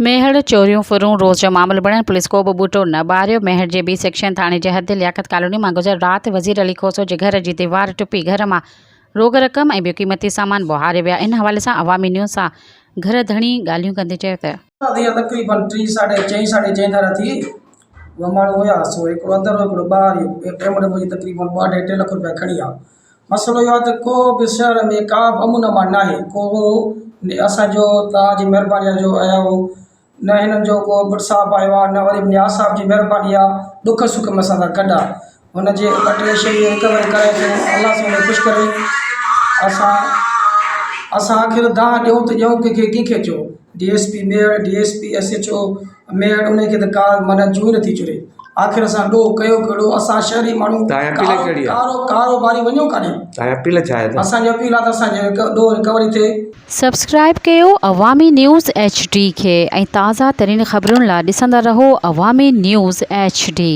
ميهڙ، چوريون ڦرون روز جو معاملو بڻيل، پوليس ڪو به ٻوٽو نه ٻاريو، ميهڙ جي بي سيڪشن ٿاڻي جي حد لياقت ڪالوني مان گذريل رات وزير علي کوسو جي گهر جي ديوار ٽپي گهر مان روڪ رقم ۽ ٻيو قيمتي سامان ٻهاري ويا، ان حوالي سان عوامي نيوز سان گهر ڌڻي ڳالهيون ڪندي چيو ته. رات اها تقريبن ٽين ساڍي چئين ساڍي چئين ڌارا ٿي ٻه ماڻهو هيا سو هڪڙو اندر هو هڪڙو ٻاهر هيو ٽي منڍ منهنجي تقريبن ٻه اڍائي ٽي لک روپيا کڻي ويا مسئلو اهو آهي ته ڪو به شهر ۾ ڪا به امن امان ناهي ڪو اسانجو توهان جي مهرباني آهي جو آيا آهيو نه هنن جو ڪو ڀٽ صاحب آيو آهي نه وري نياز صاحب جي مهرباني آهي ڏک سک ۾ اسان سان گڏ آهي هن جي ٻه ٽي شيون رڪوري ڪرائي ٿو الله سائين خوش ڪري اسان اسان آخر دانهن ڏيون ته ڏيون ڪنهن کي ڪنهن کي چئون D S P Mehar D S P S H O Mehar ان کي ته ڪا معنيٰ جون ئي نٿي چري آخر اسان ڏوهه ڪيو ڪهڙو اسان شهري ماڻهو تنهنجي اپيل ڪهڙي آهي؟ ڪارو ڪاروباري وڃون ڪاڏي؟ تنهنجي اپيل ڇا آهي؟ اسان جي اپيل آهي ته اسان جو ڏوهه رڪوري ٿئي. سبسڪرائيب ڪيو عوامي نيوز ايڇ ڊي کي ۽ تازه ترين خبرن لا ڏسندا رهو عوامي نيوز ايڇ ڊي.